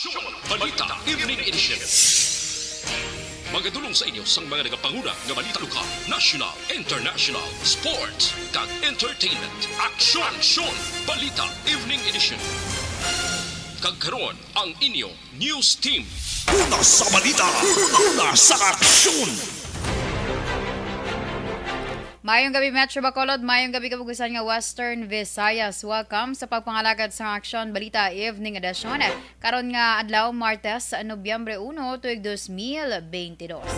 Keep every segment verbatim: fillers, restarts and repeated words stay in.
Balita Evening Edition. Magadulong sa inyo sang mga nagapanguna nga balita lokal, national, international, sports, kag entertainment. Aksyon! Aksyon! Balita Evening Edition. Kag karon, ang inyo news team. Una sa balita, una sa aksyon. Mayong gabi, Metro Bacolod. Mayong gabi, kabugusan nga Western Visayas. Welcome sa pagpangalagad sa Aksyon Balita Evening Edition. Karon nga adlaw, Martes, Nobyembre uno, tuig dos mil beintidos.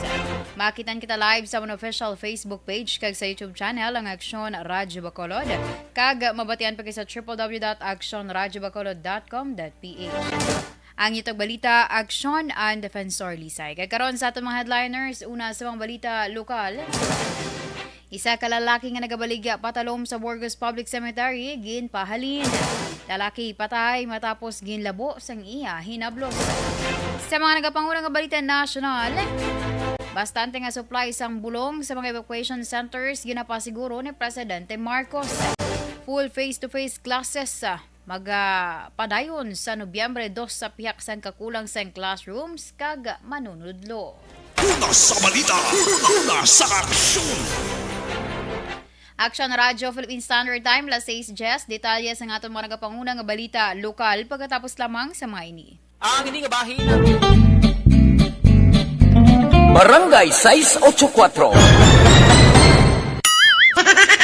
Makitan kita live sa amon official Facebook page kag sa YouTube channel, ang Aksyon Radyo Bacolod. Kag mabatian pa kita sa triple W dot aksyon radyo bacolod dot com dot P H. Ang inyong balita, Aksyon, ang Defensor Lisay. Kag karon sa atong mga headliners, una sa mga balita lokal. Isa ka lalaki nga nagabaligya patalom sa Burgos Public Cemetery, ginpahalin. Lalaki patay matapos ginlabo sang iya hinablos. Sa mga nagapanguna nga balita nasyonal, bastante nga supply sang bulong sa mga evacuation centers ginapasiguro ni Presidente Marcos. Full face-to-face classes, ah, magapadayon sa Nobyembre dos sa pihak sang kakulang sang classrooms kag manunudlo. Una sa balita, una sa aksyon. Aksyon Radyo Philippine Standard Time, las sais diyes. Detalye sa aton mga nagapanguna nga balita lokal pagkatapos lamang sa mga ini. Ang ini nga bahin. Barangay sais otso kuwatro.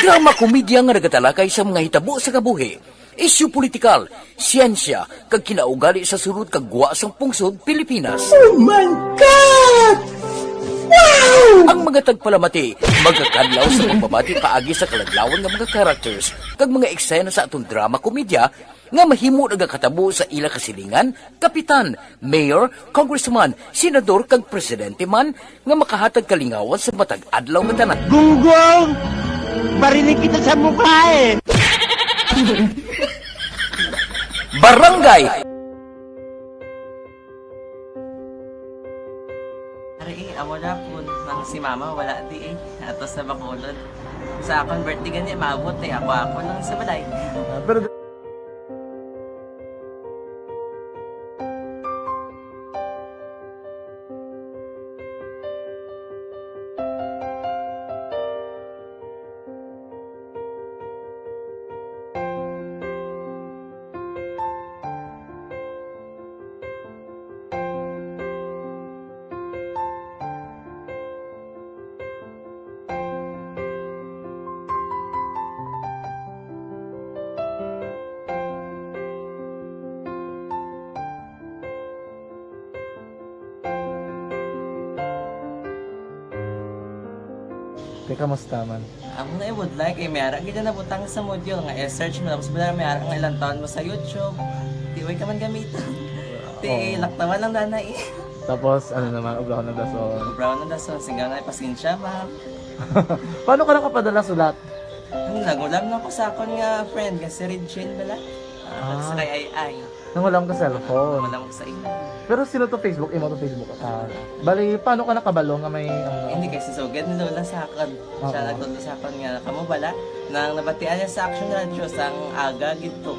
Drama komedya nga nagatalakay sa mga hitabo sa kabuhi, isyu politikal, siyensya, kag kinaugali sa sulod kag gwa sang pungsod Pilipinas. Oh my God! Wow! Ang mga tagpalamati magakadlaw sa pagbabati paagi sa kaladlawan nga mga characters kag mga eksena sa aton drama komedya nga mahimo nagakatabo sa ila kasilingan, kapitan, mayor, congressman, senador, kag presidente man nga makahatag kalingawan sa matag adlaw nga tanan. Gunggong! Barinig kita sa mukha eh! Barangay! Ari, eh, amo na po, nang si mama wala di eh. Ato sa Bacolod. Sa akon birthday gani, maabot eh. Ako, ako lang sa balay. Ah, pero Te, kamusta man? Amo na, eh, budlay kay may ara gid na nabutang sa module nga i-search mo, tapos wala may ara nga ilang taon mo sa YouTube. Di, way ka man gamiton. Ti, oo, laktawan lang dana eh. Tapos, ano naman, obrahon ng dason. Obrahon ng dason, singga na, pasensya, ma'am. Paano ka nakapadala sulat? Ano, nagulam na ko sa akon nga friend, nga si Regine bala. Ah, ah, sa kay Ay Ay. Nangulam ka cellphone? Wala mo sa imo. Pero sino to Facebook? Imo to Facebook account? Bali, paano ka nakabalo nga may, ano? Hindi, kay si Sugad ni Lola sa akon. Siya, oo, nagtudlo sa akon nga, kamo bala, nang nabatian niya sa Action Radio, sang aga gid to.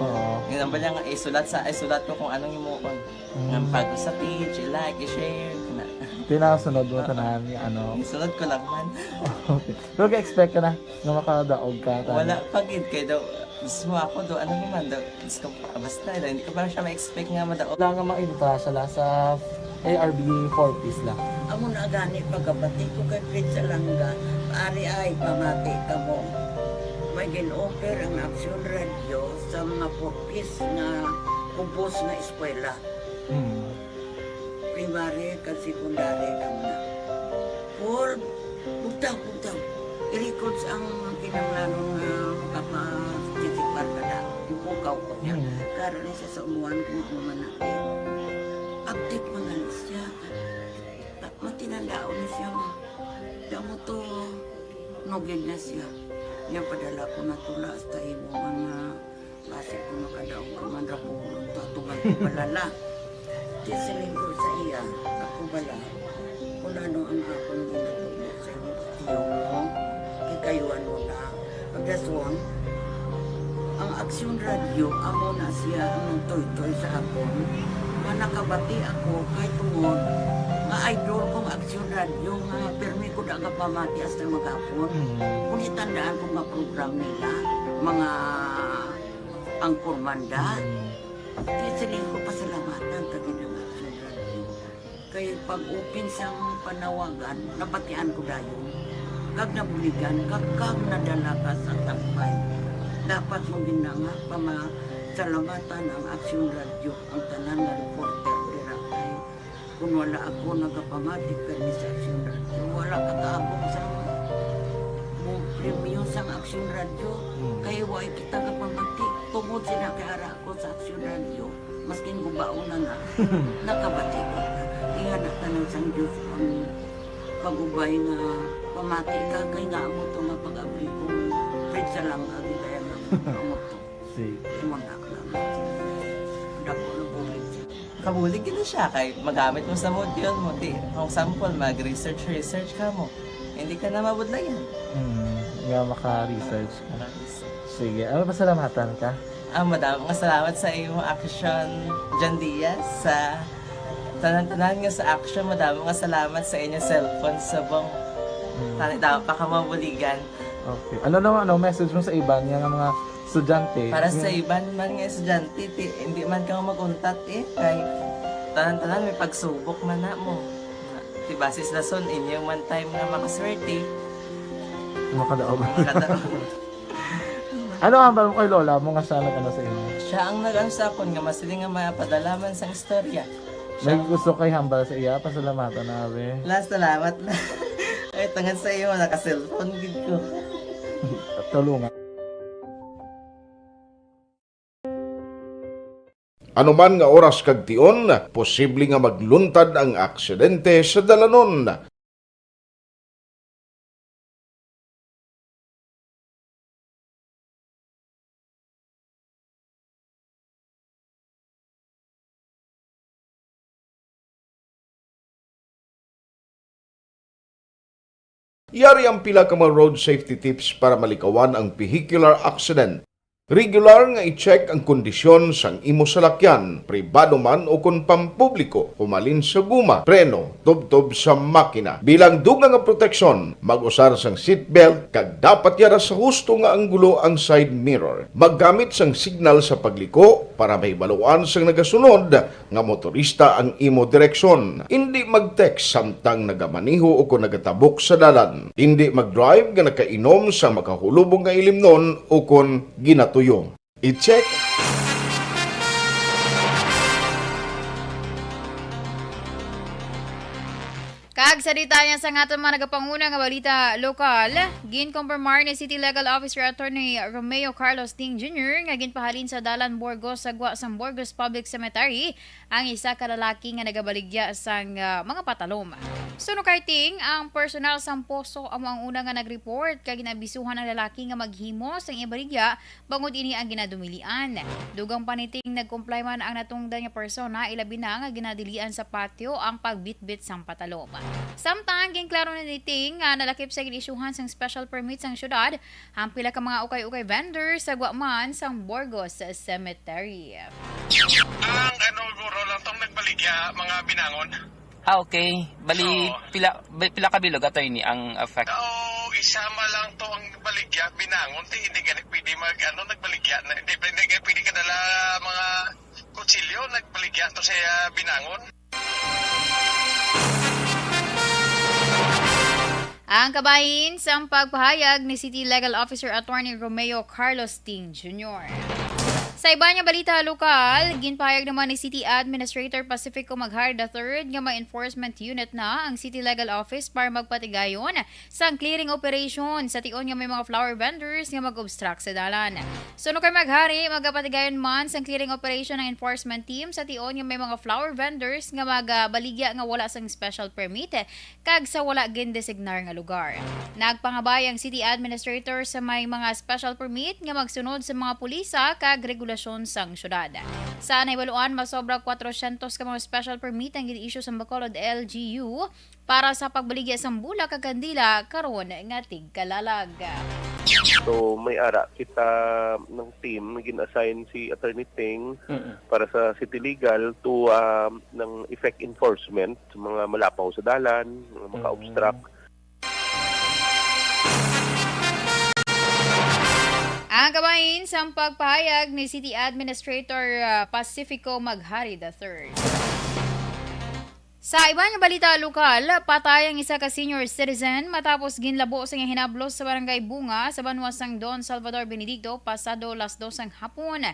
Oo. Yun ang bala nga, isulat sa, isulat ko kung anong imuon. Mm. Nga pag sa page, i-like, i-share, na. Tinasunod mo, oo, tanan nga, ano? Isunod ko lang man. Okay. Pero ka-expect ka na nga makadaog ka, tanan? Wala pa gid, kay daw, mismo ako daw, ano naman daw, Diyos ko, basta, hindi ko pa siya ma-expect nga madaog. Wala nga ma-entra siya la sa A R B four Ps la. Amo na gani pagkabati ko kay Fred Salanga, ari ay pamati kamo. May gin-offer ang Action Radio sa mga four Ps nga kubos nga eskwela. Hmm. Primary kag secondary lang na. Paul, bugtaw, bugtaw. I-records ang kinahanglanon nga makapa-, chichipar ka na. Ipukaw ko niya. Hmm. Karon ni siya sa umuan kung ano man na. Update man na siya. Ta-, matinandaon ni siya nga. Damo to, nugid na siya. Niya padala ko na tula hasta imo man nga basi ko makadaog ka man ra ko, tatuman ko balala. Di siling ko sa iya, ako bala, kung ano ang akon ginatubo sa iyo mo, kikayuan mo na. Pagdason, ang Aksyon Radio, amo na siya ang nagtoytoy sa akon. Nakabati ako kay tungod nga idol ko nga Aksyon Radyo nga pirmi ko da gapamati hasta maghapon. Mm. Kung itandaan ko nga program nila, mga angkor manda, Mm. di sila ko pasalamatan kag ang Aksyon Radyo. Kay pag-open sang panawagan, nabatian ko dayon. Kag nabuligan, kag, kag nadala ka sa tambay. Dapat mo ginanga pamasalamatan ang Aksyon Radyo, ang tanan nga reporter dira kay kung wala ako nagapamati kani sa Aksyon Radyo, wala ka kaabot sa mo premyo sang Aksyon Radyo. Hmm. Kay wa kita kapamati tungod sila kay ara ako sa Aksyon Radyo. Maskin gubaon na na, nakabati ko na. Ingana tanan sang Diyos ang pag-ubay nga pamati ka kay nga amo to nga pag-abri ko. Pwede sa lang ka, di kaya nga amo to. Sige. Imo na lang. Dako na bulig siya. Kabulig gid siya kay magamit mo sa module mo. Di, for example, mag-research, research ka mo. Hindi ka na mabudlayan. Hmm, nga maka-research ka. Maka-research. Sige, ano, pasalamatan ka? Ah, madamo nga salamat sa imo Aksyon, John Diaz, sa tanan-tanan nga sa Aksyon. Madamo nga salamat sa inyo cellphone subong. Hmm. Tani daw pa ka mabuligan. Okay. Ano naman, ano, message mo sa iban nga mga estudyante? Para sa Yung iban man nga estudyante, ti, hindi man ka mag-untat eh. Kay tanan-tanan may pagsubok man na mo. Ti basis lason, inyo man time nga makaswerte. Makadaog. Makadaog. Ano ang hambal mo kay lola mo nga siya nag-ano sa imo? Siya ang nag-ano sa akon nga masiling nga mapadala man sang istorya. May Siya gusto kay hambal sa iya, pasalamatan na, be. La, salamat na. Ay, tungod sa iyo, naka-cellphone gid ko. Tulungan. Anuman nga oras kag tion, posible nga magluntad ang aksidente sa dalanon. Yari ang pila ka mga road safety tips para malikawan ang vehicular accident. Regular nga i-check ang kondisyon sang imo salakyan, pribado man o kon pampubliko, humalin sa guma, preno, tubtob sa makina. Bilang dugang nga proteksyon, mag-usar sang seatbelt kag dapat yara sa husto nga anggulo ang side mirror. Maggamit sang signal sa pagliko para mahibaluan sang nagasunod nga motorista ang imo direksyon. Indi mag-text samtang nagamaneho o kon nagatabok sa dalan. Indi mag-drive nga nakainom sa makahulubong nga ilimnon o kon ginatuyo. I-check. Kag sa detalye sang aton mga nagapanguna nga balita lokal, ginkompormar ni City Legal Officer Attorney Romeo Carlos Ting Junior nga ginpahalin sa Dalan Burgos sa gwa sang Burgos Public Cemetery ang isa ka lalaki nga nagabaligya sang, ah, mga patalom. Suno kay Ting, ang personal sang poso amo ang una nga nag-report kag ginabisuhan ang lalaki nga maghimo sang iya baligya bangod ini ang ginadumilian. Dugang pa ni Ting, nag-comply man ang natungdan nga persona, ilabi na nga ginadilian sa patio ang pagbitbit sang patalom. Samtang ginklaro na ni Ting nga nalakip sa gin-isyuhan sang special permit sang syudad ang pila ka mga ukay-ukay vendor sa gwa man sang Burgos Cemetery. Ang ano, guro lang tong nagbaligya, mga binangon. Ah, okay. Bali, Oo. pila, bi-, pila ka bilog, attorney, ang affect? Oo, isa ma lang to ang baligya, binangon. Ti, hindi gani pwede mag, ano, nagbaligya. Na, hindi, hindi gani pwede kadala mga kutsilyo, nagbaligya to sa, ah, binangon. Ang kabahin sang pagpahayag ni City Legal Officer Attorney Romeo Carlos Ting Junior. Sa iban nga balita lokal, ginpahayag naman ni City Administrator Pacifico Maghar the third nga may enforcement unit na ang City Legal Office para magpatigayon sang clearing operation sa tion nga may mga flower vendors nga mag-obstruct sa dalan. Suno kay Maghari, magapatigayon man sang clearing operation ang enforcement team sa tion nga may mga flower vendors nga magabaligya nga wala sang special permit kag sa wala gindesignar nga lugar. Nagpangabay ang city administrator sa may mga special permit nga magsunod sa mga pulisa kag regulasyon sang syudad. Sa nahibaluan, masobra kwatrosyentos ka mga special permit ang gin-issue sa Bacolod L G U para sa pagbaligya sang bulak kag kandila karon nga tigkalalag. So, may ara kita ng team, gin-assign si Attorney Ting Mm-mm. para sa City Legal to, ah, ng effect enforcement sa mga malapaw sa dalan, mga Mm. maka-obstruct. Ang kabahin sang pagpahayag ni City Administrator, ah, Pacifico Maghari the third. Sa iban nga balita lokal, patay ang isa ka senior citizen matapos ginlabo sa iyang hinablos sa Barangay Bunga sa banwa sang Don Salvador Benedicto pasado las dos sang hapon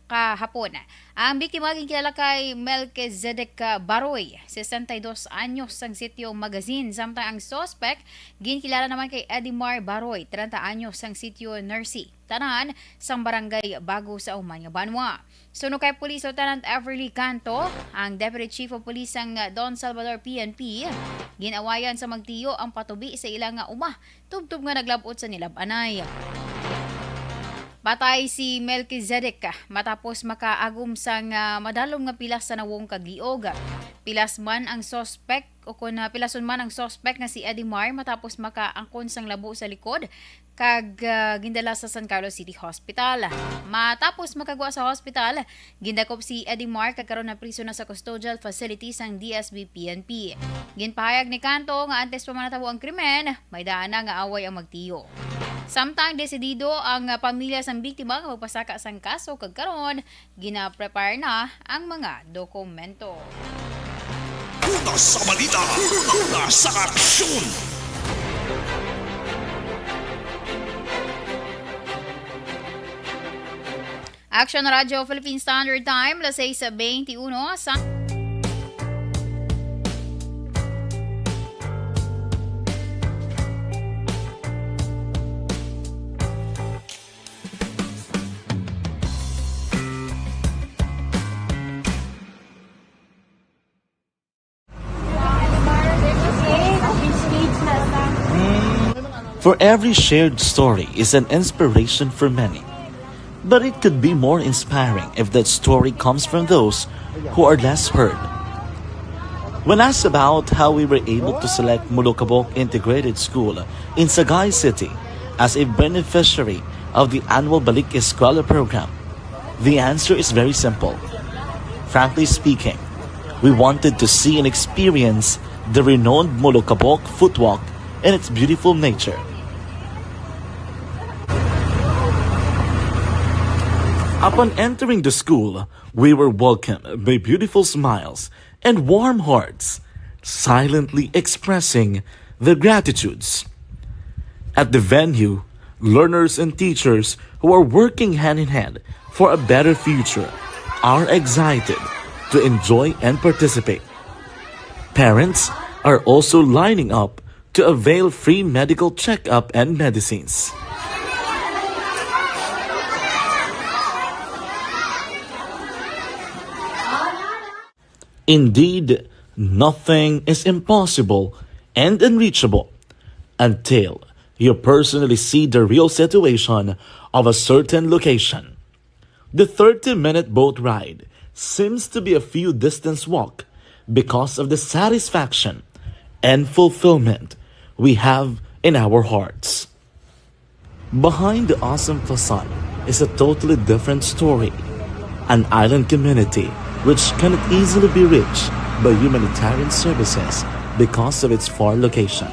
kahapon. Ang biktima ginkilala kay Melchizedek Baroy, sesenta y dos anyos, sang sitio Magazine, samtang ang suspect ginkilala naman kay Edimar Baroy, treinta anyos, sang sitio Nersi, tanan sang Barangay Bago sa Uman nga Banwa. Suno kay Police Lieutenant Everly Canto, ang Deputy Chief of Police sang Don Salvador P N P, gin-awayan sa magtiyo ang patubi sa ila nga uma, tubtob nga naglab-ot sa nilab-anay. Patay si Melchizedek matapos makaagom sang, ah, madalom nga pilas sa nawong kag liog. Pilas man ang suspect o kon, ah, pilason man ang suspect nga si Edimar matapos makaangkon sang labo sa likod kag, ah, gindala sa San Carlos City Hospital. Matapos makagwa sa hospital, gindakop si Edimar kag karon napriso na sa custodial facility sang D S B P N P. Ginpahayag ni Canto nga antes pa man natabo ang krimen, may daan na nga away ang magtiyo. Samtang desidido ang, ah, pamilya sang biktima nga magpasaka sang kaso kag karon gina-prepare na ang mga dokumento. Una sa balita, una sa aksyon. Action Radio Philippine Standard Time, las seis veintiuno sa For every shared story is an inspiration for many. But it could be more inspiring if that story comes from those who are less heard. When asked about how we were able to select Molokabok Integrated School in Sagay City as a beneficiary of the annual Balik Eskwela program, the answer is very simple. Frankly speaking, we wanted to see and experience the renowned Molokabok Footwalk and its beautiful nature. Upon entering the school, we were welcomed by beautiful smiles and warm hearts, silently expressing their gratitudes. At the venue, learners and teachers who are working hand in hand for a better future are excited to enjoy and participate. Parents are also lining up to avail free medical checkup and medicines. Indeed, nothing is impossible and unreachable until you personally see the real situation of a certain location. The thirty-minute boat ride seems to be a few distance walk because of the satisfaction and fulfillment we have in our hearts. Behind the awesome facade is a totally different story. An island community which cannot easily be reached by humanitarian services because of its far location.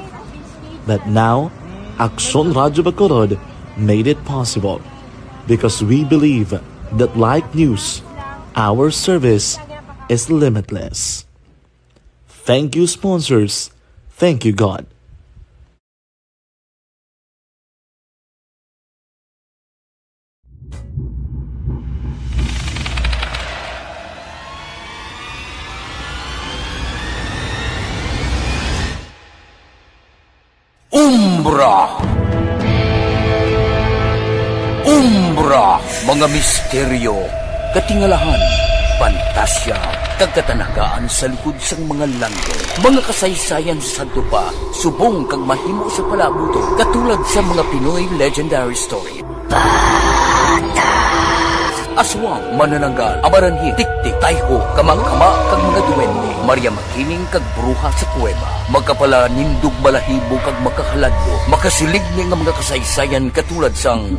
But now, Aksyon Radyo Bacolod made it possible because we believe that like news, our service is limitless. Thank you, sponsors. Thank you, God. Umbra. Umbra, mga misteryo, katingalahan, pantasya, kag katanagaan sa likod sang mga langit. Mga kasaysayan sa sadto pa, subong kag mahimo sa palaabuton, katulad sa mga Pinoy legendary story. Aswang, manananggal, amaranhi, tiktik, tayho, kamangkama, kag mga duwende, Maria Makiling kag bruha sa kuweba, makapalanindog balahibo kag makahaladlo, makasiligni nga mga kasaysayan katulad sang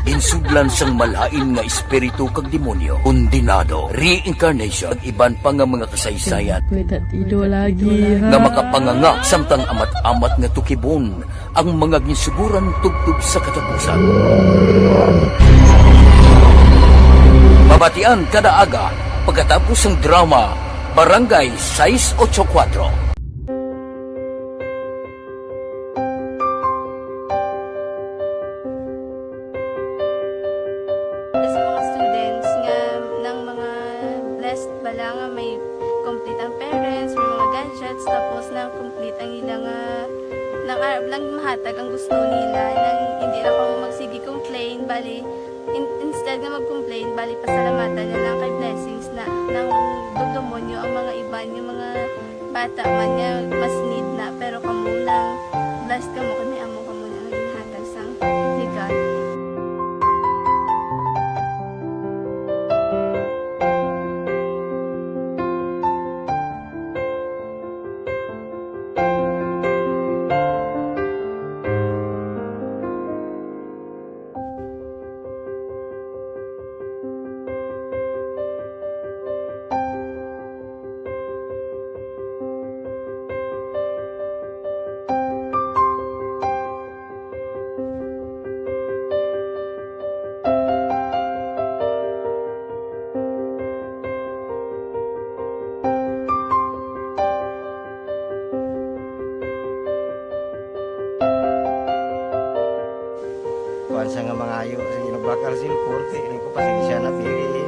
ginsudlan sang malain nga espiritu kag demonyo, kondenado, reincarnation, kag iban pa nga mga kasaysayan May tatido lagi, ha? Nga makapanganga samtang amat-amat nga tukibon ang mga ginsuguran tubtob sa katapusan. Mabatian kada aga pagkatapos sang drama Barangay Sais Ocho Cuatro. Sa mga students nga nang mga blessed bala nga may complete ang parents, may mga gadgets, tapos na complete ang ila nga nang arab lang mahatag ang gusto nila, nang hindi na kamo magsige complain, bali, in-, instead nga mag-complain, bali, pasalamatan na lang kay blessings na nang dugdumon nyo ang mga iban, yung mga bata man nga mas need na, pero kamo lang, blessed kamo kay may amo kamo na nga ginhatag sang regalo. Kuwan sa nga mangayo sa ginubakal cellphone, kay ini ko pasensya na, pili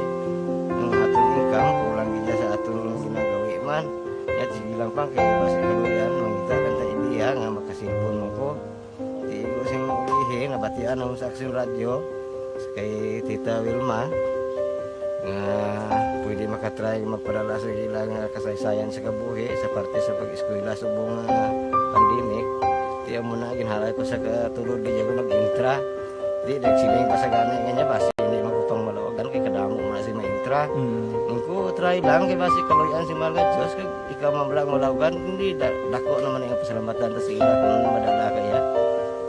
ang aton income, kulang gid sa aton ginagawi man. Yat, sige lang pang, kay basi kaluyan, mangita lang ta idea nga makasilpon mo ko. Di ko sing ulihi, nabatian ako sa Action Radio, kay Tita Wilma, nga pwede makatry magpadala sa ilang, ah, kasaysayan sa kabuhi sa parte sa pag-eskwela subong nga pandemic. Di amo na, ginhalay ko sa katulod, di ako nag-intra. Di, nagsiling pa sa gani nga niya, basi hindi man ko pang malawagan, kay kadamo man si ma-intra. Mm. Ang ko, try lang, kay basi kaluyan si Mahal nga Diyos, kay ikaw man lang malawagan, hindi, da-, dako naman ang pasalamatan ta sa ila kung madala kaya.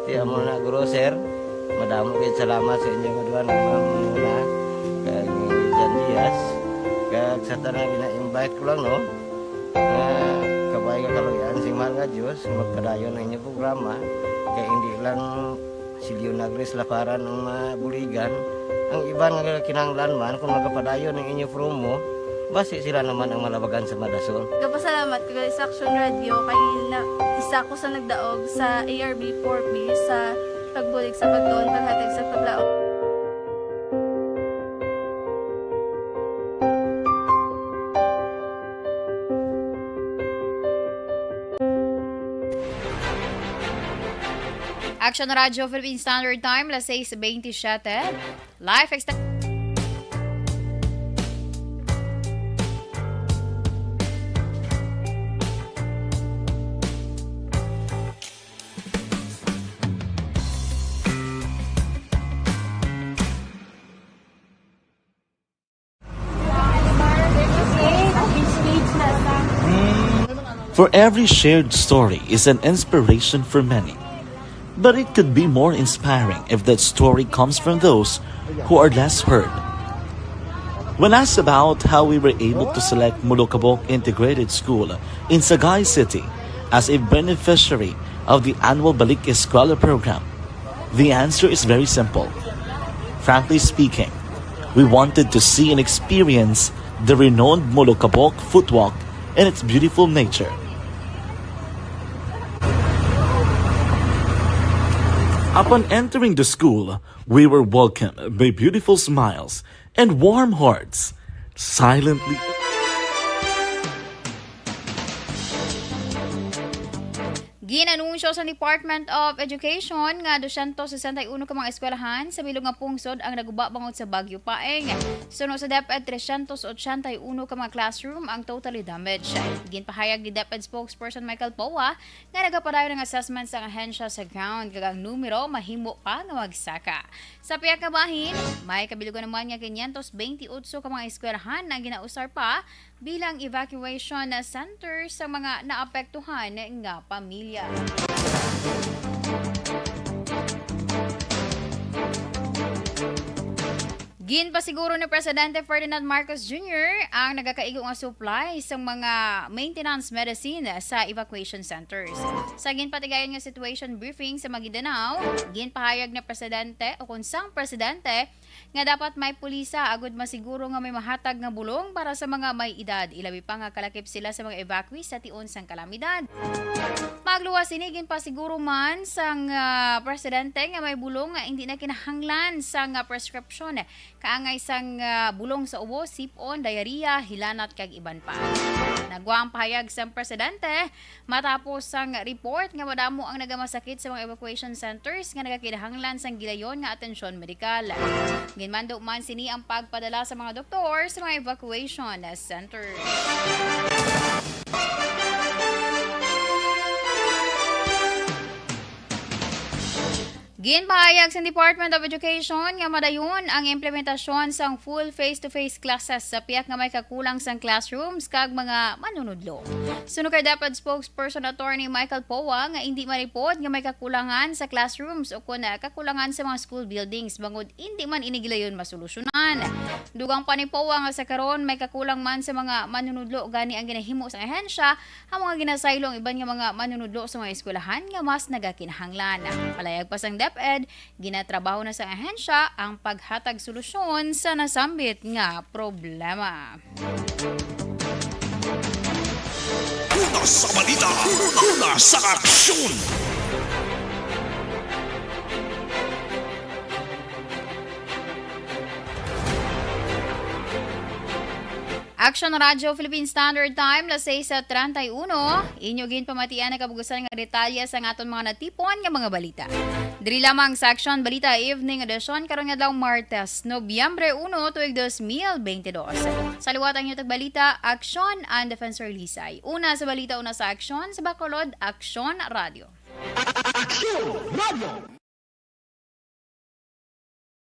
Di, amo na, guro, sir, madamo kayo salamat sa inyong duha, nga Ma'am Mona, kag ni Jan Diaz, kag sa tanan gina-invite ko lang, no? Nga kabay nga kaluyan si Mahal nga Diyos, magpadayon ang inyong programa, kay hindi lang si Leonagris Laparan ang mabuligan, ang iban nga kinahanglan man, kung magapadayon ang inyo promo, basi sila naman ang malabagan sa madason. Gapasalamat ko sa Action Radio kay na, isa ko sa nagdaog sa A R B four B sa pagbulig sa pagtuon, paghatag sa paglaom. Action Radio Philippine Standard Time, las seis veintisiete. Live extend. For every shared story is an inspiration for many. But it could be more inspiring if that story comes from those who are less heard. When asked about how we were able to select Molokabok Integrated School in Sagay City as a beneficiary of the annual Balik Eskwela program, the answer is very simple. Frankly speaking, we wanted to see and experience the renowned Molokabok footwalk and its beautiful nature. Upon entering the school, we were welcomed by beautiful smiles and warm hearts. Silently. Gina- Anunsyo sa Department of Education nga dosyentos sesenta y uno ka mga eskwelahan sa bilog nga pungsod ang naguba bangod sa Bagyo Paeng. Suno sa DepEd, tresyentos otsenta y uno ka mga classroom ang totally damaged. Ginpahayag ni DepEd spokesperson Michael Poa nga nagapadayon ang assessment sang ahensya sa ground, kag ang numero mahimo pa nga magsaka. Sa pihak nga bahin, may kabilugan naman nga quinientos veintiocho ka mga eskwelahan ang ginausar pa bilang evacuation center sa mga naapektuhan nga pamilya. Ginpasiguro ni Presidente Ferdinand Marcos Junior ang nagakaigo nga supply sa mga maintenance medicine sa evacuation centers. Sa ginpatigayon nga situation briefing sa Maguindanao, ginpahayag ni Presidente o kon sang Presidente nga dapat may pulisa agud masiguro nga may mahatag nga bulong para sa mga may edad, ilabi pa nga kalakip sila sa mga evacuees sa tion sang kalamidad. Magluwas sini, ginpasiguro man sang, ah, presidente nga may bulong nga hindi na kinahanglan sang, ah, prescription, kaangay sang, ah, bulong sa ubo, sipon, diarrhea, hilanat, kag iban pa. Nagwa ang pahayag sang presidente matapos sang report nga madamo ang nagamasakit sa mga evacuation centers nga nagakinahanglan sang gilayon nga atensyon medikal. Ginmando man sini ang pagpadala sa mga doktor sa mga evacuation centers. Ginpahayag sa Department of Education nga madayon ang implementasyon sang full face-to-face classes sa pihak nga may kakulang sang classrooms kag mga manunudlo. Suno kay DepEd spokesperson Attorney Michael Poa nga indi malipod nga may kakulangan sa classrooms o kon, ah, kakulangan sa mga school buildings bangod indi man ini gilayon masolusyonan. Dugang pa ni Poa nga sa karon may kakulang man sa mga manunudlo, gani ang ginahimo sang ahensya ang mga ginasaylo ang iban nga mga manunudlo sa mga eskwelahan nga mas nagakinahanglan. Palayag pa sang DepEd, ginatrabaho na sang ahensya ang paghatag solusyon sa nasambit nga problema. Una sa balita, una sa aksyon. Action Radio Philippine Standard Time, las seis treinta y uno. Inyo ginpamatian ang kabugusan nga detalye sa aton mga natipon nga mga balita. Diri lamang sa Action Balita Evening Edition karon nga adlaw, Martes, Nobyembre uno, tuig dos mil bente dos. Sa liwat ang inyong tagbalita, Action and Defensor Lisay. Una sa balita, una sa aksyon, sa Bacolod, Action Radio. Action Radio.